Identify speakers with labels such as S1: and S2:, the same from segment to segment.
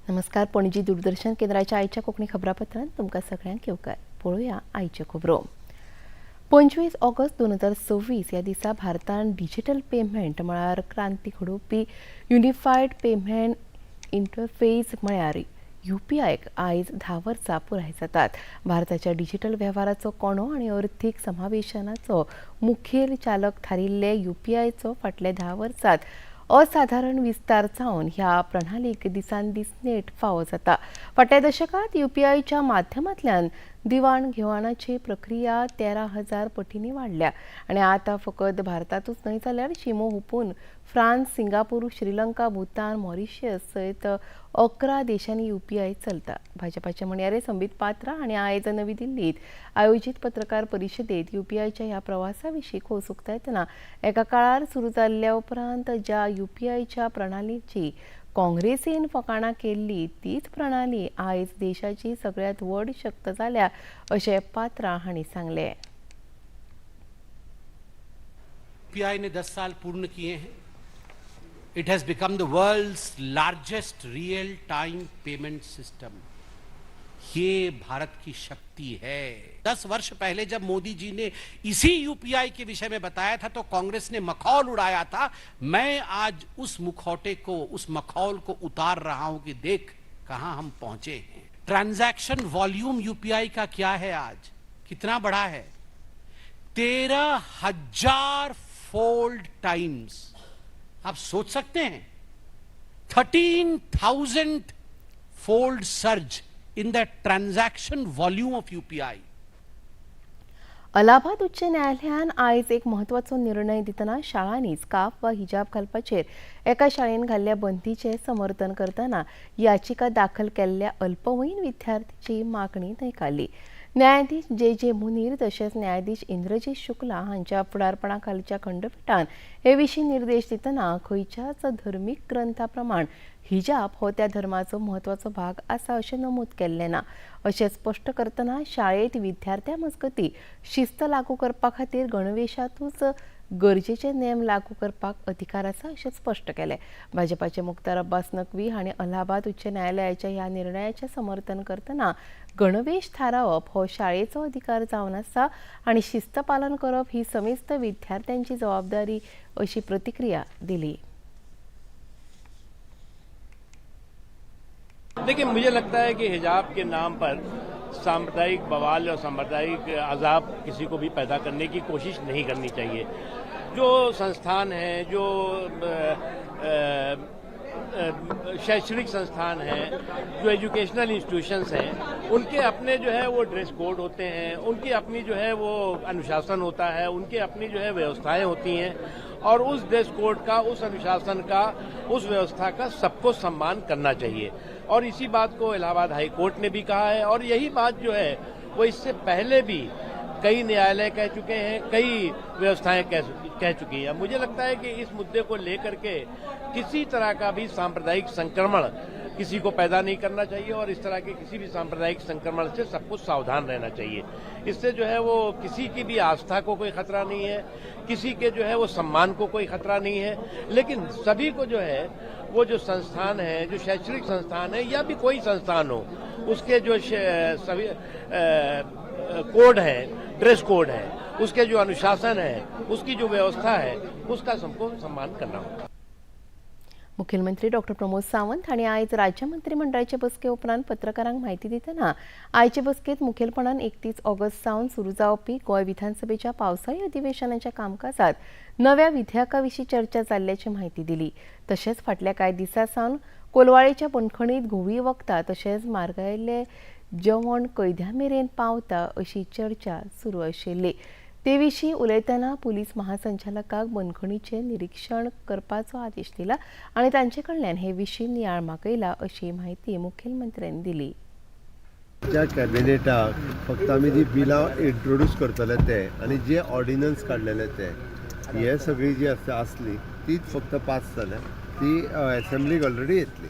S1: नमस्कार, पणजी दूरदर्शन केंद्राच्या आयच्या कोंकणी खबरापत्रांत तुमकां सगळ्यांक येवकार. पळोवया आयच्यो खबरो. 25 ऑगस्ट 2026 ह्या दिसा भारतान डिजिटल पेमेंट म्हळ्यार क्रांती घडोवपी युनिफायड पेमेंट इंटरफेस म्हळ्यार यूपीआयक आयज 10 वर्सां पुराय जातात. भारताच्या डिजिटल वेव्हाराचो कोणो आनी अर्थीक समावेशनाचो मुखेल चालक थारिल्ले यूपीआयचो फाटल्या 10 वर्सांत असाधारण विस्तार जावन ह्या प्रणालीक दिसान दीस नेट फावो जाता. फाटल्या दशकांत यूपीआयच्या माध्यमांतल्यान दिवाण घेवाणाची प्रक्रिया 13,000 पटींनी वाडल्या आनी आतां फकत भारतांतूच न्हय जाल्यार शिमो हुपून France, Singapore, Sri Lanka, Bhutan, Mauritius सयत 11 देशांनी यूपीआय चलता. भाजपाचे म्हणयारे संबीत पात्रा हांणी आयज नवी दिल्लीत आयोजीत पत्रकार परिशदेत यूपीआयच्या ह्या प्रवासा विशीं खोस उक्तायतना एका काळार सुरू जाल्ल्या उपरांत ज्या यूपीआयच्या प्रणालीची काँग्रेसीन फकाणां केल्ली तीच प्रणाली आयज देशाची सगळ्यांत व्हड शक्त जाल्या अशें पात्रा हांणी सांगलें.
S2: यूपीआई ने 10 साल पूर्ण किए हैं. It has become the world's largest real time payment system. ये भारत की शक्ति है. 10 वर्ष पहले जब मोदी जी ने इसी यूपीआई के विषय में बताया था तो कांग्रेस ने मखौल उड़ाया था. मैं आज उस मुखौटे को, उस मखौल को उतार रहा हूं कि देख कहां हम पहुंचे हैं. ट्रांजैक्शन वॉल्यूम यूपीआई का क्या है आज, कितना बढ़ा है? 13,000 फोल्ड टाइम्स. आप सोच सकते हैं, 13,000 fold surge in the transaction volume of UPI.
S1: Allahabad उच्च न्यायालयान आयज एक म्हत्वाचो निर्णय दितना शाळांनी स्कार्फ वा हिजाब घालपाचेर एका शाळेन घाल्ल्या बंदीचें समर्थन करतना याचिका दाखल केल्ल्या अल्पवयीन विद्यार्थ्याची मागणी न्हयकारली. न्यायाधीश जे जे मुनीर तशेंच न्यायाधीश इंद्रजीत शुक्ला हांच्या फुडारपणा खालच्या खंडपिठान हे विशीं निर्देश दितना खंयच्याच धर्मीक ग्रंथा प्रमाण हिजाब हो त्या धर्माचो म्हत्वाचो भाग आसा अशें नमूद केल्लें ना अशें स्पश्ट करतना शाळेंत विद्यार्थ्यां मजगतीं शिस्त लागू करपा खातीर गणवेशांतूच गरजेचे नेम लागू करपाक अधिकार आसा अशें स्पश्ट केलें. भाजपाचे मुख्तार अब्बास नकवी हांणी अलाहाबाद उच्च न्यायालयाच्या ह्या निर्णयाचें समर्थन करतना गणवेश थारावप हो शाळेचो अधिकार जावन आसा आनी शिस्त पालन करप ही समेस्त विद्यार्थ्यांची जबाबदारी अशी प्रतिक्रिया दिली.
S3: देखिए, मुझे लगता है कि हिजाब के नाम पर सांप्रदायिक बवाल और सांप्रदायिक अजाब किसी को भी पैदा करने की कोशिश नहीं करनी चाहिए. जो संस्थान हैं, जो शैक्षणिक संस्थान हैं, जो एजुकेशनल इंस्टीट्यूशंस हैं, उनके अपने जो है वो ड्रेस कोड होते हैं, उनकी अपनी जो है वो अनुशासन होता है, उनकी अपनी जो है व्यवस्थाएं होती हैं और उस ड्रेस कोड का, उस अनुशासन का, उस व्यवस्था का सबको सम्मान करना चाहिए. और इसी बात को इलाहाबाद हाई कोर्ट ने भी कहा है और यही बात जो है वो इससे पहले भी कई न्यायालय कह चुके हैं, कई व्यवस्थाएं कह चुकी हैं. मुझे लगता है कि इस मुद्दे को लेकर के किसी तरह का भी सांप्रदायिक संक्रमण किसी को पैदा नहीं करना चाहिए और इस तरह के किसी भी सांप्रदायिक संक्रमण से सबको सावधान रहना चाहिए. इससे जो है वो किसी की भी आस्था को कोई खतरा नहीं है, किसी के जो है वो सम्मान को कोई खतरा नहीं है, लेकिन सभी को जो है वो जो संस्थान है, जो शैक्षणिक संस्थान है या भी कोई संस्थान हो, उसके जो सभी कोड है, ड्रेस कोड है, उसके जो अनुशासन है, उसकी जो व्यवस्था है, उसका सबको सम्मान करना होगा.
S1: मुख्यमंत्री डॉक्टर प्रमोद सावंत हांणी आयज राज्य मंत्रिमंडळाचे बसके उपरांत पत्रकारांक म्हायती दितना आयचे बसकेंत मुखेलपणान 31 ऑगस्ट सावन सुरू जावपी गोंय विधानसभेच्या पावसाळी अधिवेशनाच्या कामकाजात नव्या विधेयका विशीं चर्चा जाल्ल्याची म्हायती दिली. तशेंच फाटल्या कांय दिसां सावन कोलवाळेच्या बंदखणीत घुंवळी वखदां तशेंच मार्गायल्ले जेवण कैद्यां मेरेन पावता अशी चर्चा सुरू आशिल्ली. ते विशीं उलयतना पुलीस महासंचालकाक बंदखणीचें निरिक्षण करपाचो आदेश दिला आनी तांचे कडल्यान हे विशीं नियाळ मागयला अशी म्हायती मुखेलमंत्र्यांनी दिली.
S4: त्या कॅबिनेटाक फक्त आमी जी बिलां इंट्रोड्यूस करतले ते आनी जे ऑर्डिनन्स काडलेले ते हे सगळी जी आसता आसली तीच फक्त पास जाल्या. ती एसेंब्लीक ऑलरेडी येतली.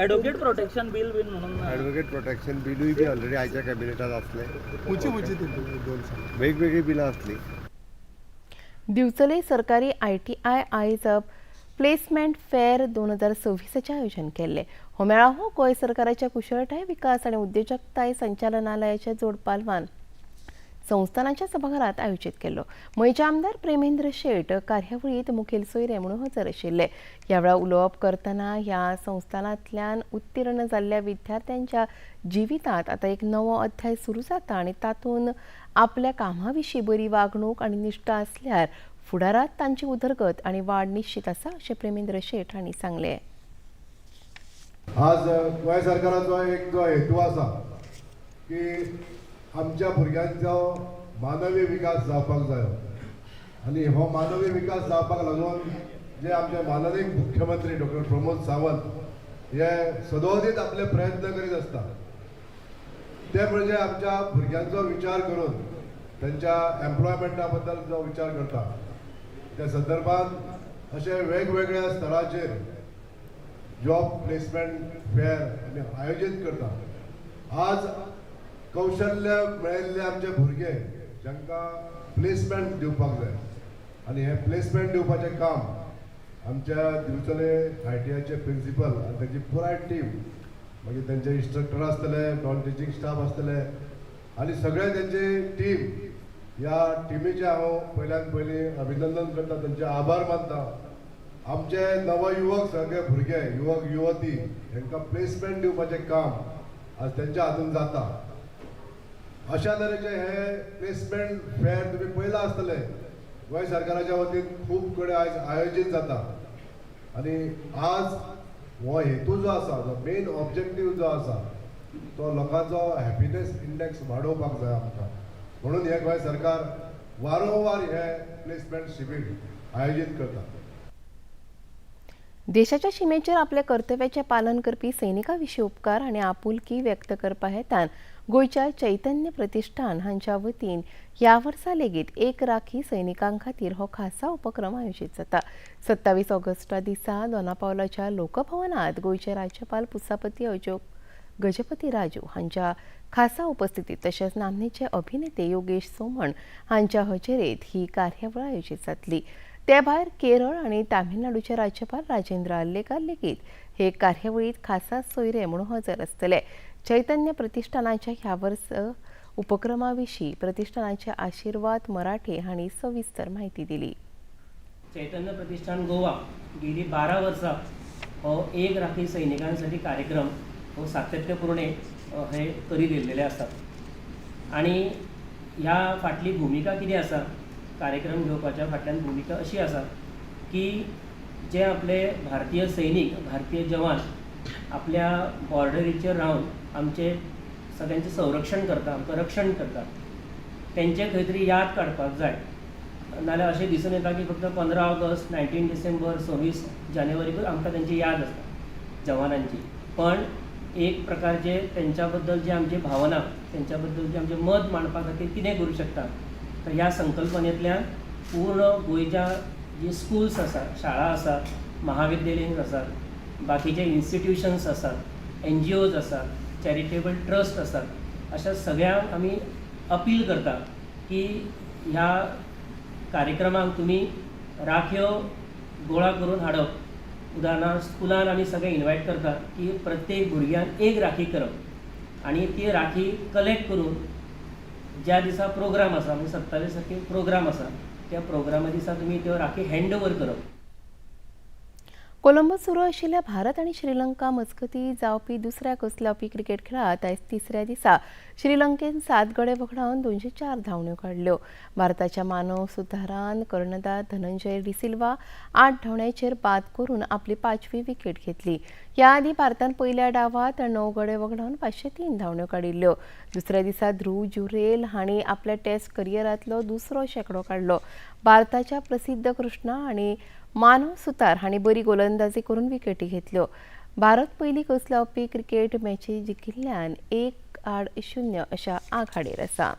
S5: एडवोकेट प्रोटेक्शन बिल बीन म्हणून.
S4: एडवोकेट प्रोटेक्शन बिलूय बी ऑलरेडी आयच्या कॅबिनेटात आसले.
S6: खंयची खंयची ती दोन सांग.
S4: वेगवेगळी बिलां आसली.
S1: दिवचले सरकारी आयटीआय आयज प्लेसमेंट फेअर 2026चें आयोजन केल्लें. हो मेळावो गोंय सरकाराच्या कुशळटाय विकास आनी उद्देजकताय संचालनालयाच्या जोड पालवान संस्थानाच्या सभाघरात आयोजित केल्लो. मयेंचे आमदार प्रेमेंद्र शेट कार्यावळीत मुखेल सोयरे म्हणून हजर आशिल्ले. ह्या वेळार उलोवप करतना ह्या संस्थानांतल्यान उत्तीर्ण जाल्ल्या विद्यार्थ्यांच्या जिवितांत आतां एक नवो अध्याय सुरू जाता आनी तातूंत आपल्या कामा विशीं बरी वागणूक आनी निश्ठा आसल्यार फुडारांत तांची उदरगत आनी वाड निश्चित आसा, अशें प्रेमेंद्र शेट हांणी सांगलें.
S7: आज गोंय सरकाराचो एक जो हेतू आसा की आमच्या भुरग्यांचो मानवी विकास जावपाक जायो आनी हो मानवी विकास जावपाक लागून जे आमचे माननीय मुख्यमंत्री डॉक्टर प्रमोद सावंत हे सदोदीत आपले प्रयत्न करीत आसता, ते म्हणजे आमच्या भुरग्यांचो विचार करून तेंच्या एम्प्लॉयमेंटा बद्दल जो विचार करता, त्या संदर्भात अशे वेगवेगळ्या स्तराचेर जॉब प्लेसमेंट फेअर आमी आयोजीत करता. आज कौशल्य मेळिल्ले आमचे भुरगे जांकां प्लेसमेंट दिवपाक जाय आनी हें प्लेसमेंट दिवपाचें काम आमच्या दिवचले आयटीआयचे प्रिंसिपल आनी तांची पुराय टीम, मागीर तेंचे इन्स्ट्रक्टर आसतले, नॉन टिचींग स्टाफ आसतले आनी सगळे तेंची टीम, ह्या टिमीचें हांव पयल्यान पयलीं अभिनंदन करता, तेंचे आभार मानता. आमचे नवयुवक सगळे भुरगे, युवक युवती हांकां प्लेसमेंट दिवपाचें काम आज तेंच्या हातून जाता. अशा तरेचे हे प्लेसमेंट फेअर तुमी पळयलां आसतलें, गोंय सरकाराच्या वतीन खूब कडेन आयज आयोजीत जाता आनी आज हो हेतू जो आसा, जो मेन ऑब्जेक्टीव जो आसा तो लोकांचो हॅपिनेस इंडेक्स वाडोवपाक जाय आमकां, म्हणून हें गोंय सरकार वारंवार हे प्लेसमेंट शिबीर आयोजीत करता.
S1: देशाच्या शिमेचेर आपल्या कर्तव्याचें पालन करपी सैनिकां विशीं उपकार आनी आपुलकी व्यक्त करपा हेतान गोंयच्या चैतन्य प्रतिष्ठान हांच्या वतीन ह्या वर्सा लेगीत एक राखी सैनिकां खातीर हो खासा उपक्रम आयोजीत जाता. 27 ऑगस्टा दिसा दोनापावलाच्या लोकभवनात गोंयचे राज्यपाल पुसापती अशोक गजपती राजू हांच्या खासा उपस्थितीत तशेंच नामनेचे अभिनेते योगेश सोमण हांच्या हजेरेत ही कार्यावळ आयोजीत जातली. ते भायर केरळ आनी तामिळनाडूचे राज्यपाल राजेंद्र आर्लेकर लेगीत हे कार्यावळीत खासा सोयरे म्हणून हजर आसतले. चैतन्य प्रतिष्ठानाच्या ह्या वर्स उपक्रमा विशीं प्रतिष्ठानाचे आशिर्वाद मराठे हांणी सविस्तर माहिती दिली.
S8: चैतन्य प्रतिष्ठान गोवा गेली 12 वर्सां हो एक राखी सैनिकांसाठी कार्यक्रम हो सातत्यपूर्ण हे करीत येयल्लेले आसात आनी ह्या फाटली भुमिका कितें आसा, कार्यक्रम घेवपाच्या फाटल्यान भुमिका अशी आसा की जे आपले भारतीय सैनीक, भारतीय जवान आपल्या बॉर्डरीचेर रावन आमचे सगळ्यांचें संरक्षण करता, आमकां रक्षण करता, तेंचे खंय तरी याद काडपाक जाय. नाल्यार अशें दिसून येता की फक्त 15 ऑगस्ट, 19 डिसेंबर, 26 जानेवारीकूच आमकां तेंची याद आसता जवानांची, पण एक प्रकारचे तेंच्या बद्दल जी आमची भावना, तेंच्या बद्दल जें आमचें मत मांडपा खातीर कितें करूं शकता, तर ह्या संकल्पनेंतल्यान पूर्ण गोंयच्या जी स्कुल्स आसा, शाळा आसा, महाविद्यालयीन आसात, बाकीचे इन्स्टिट्युशन्स आसात, एनजीओज आसात, चॅरिटेबल ट्रस्ट आसात, अशा सगळ्यांक आमी अपील करता की ह्या कार्यक्रमाक तुमी राखयो गोळा करून हाडप. उदाहरणार्थ स्कुलान आमी सगळे इनवायट करता की प्रत्येक भुरग्यान एक राखी करप आनी ती राखी कलेक्ट करून ज्या दिसा प्रोग्राम आसा, म्हणजे 27 तारखेक प्रोग्राम आसा, त्या प्रोग्रामा दिसा तुमी त्यो राखी हँड ओवर करप.
S1: कोलंबोत सुरू आशिल्ल्या भारत आनी श्रीलंका मजगतीं जावपी दुसऱ्या कस लावपी क्रिकेट खेळांत आयज तिसऱ्या दिसा श्रीलंकेन 7 गडे वखडावन 204 धांवड्यो काडल्यो. भारताच्या मानव सुधारान कर्णधार धनंजय डिसिल्वा 8 धांवड्यांचेर बाद करून आपली 5वी विकेट घेतली. ह्या आदीं भारतान पयल्या डावांत 9 गडे वखडावन 503 धांवड्यो काडिल्ल्यो. दुसऱ्या दिसा ध्रुव जुरेल हांणी आपल्या टॅस्ट करियरांतलो दुसरो शेंकडो काडलो. भारताच्या प्रसिद्ध कृष्णा आनी मानव सुतार हांणी बरी गोलंदाजी करून विकेटी घेतल्यो. भारत पयली कस लावपी क्रिकेट मॅची जिखिल्ल्यान 1-0 अशा आघाडीर आसा.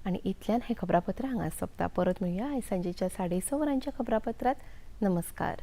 S1: आनी इतल्यान हें खबरापत्र हांगा सोंपता. परत मेळया आयज सांजेच्या 6:30 वरांच्या खबरापत्रांत. नमस्कार.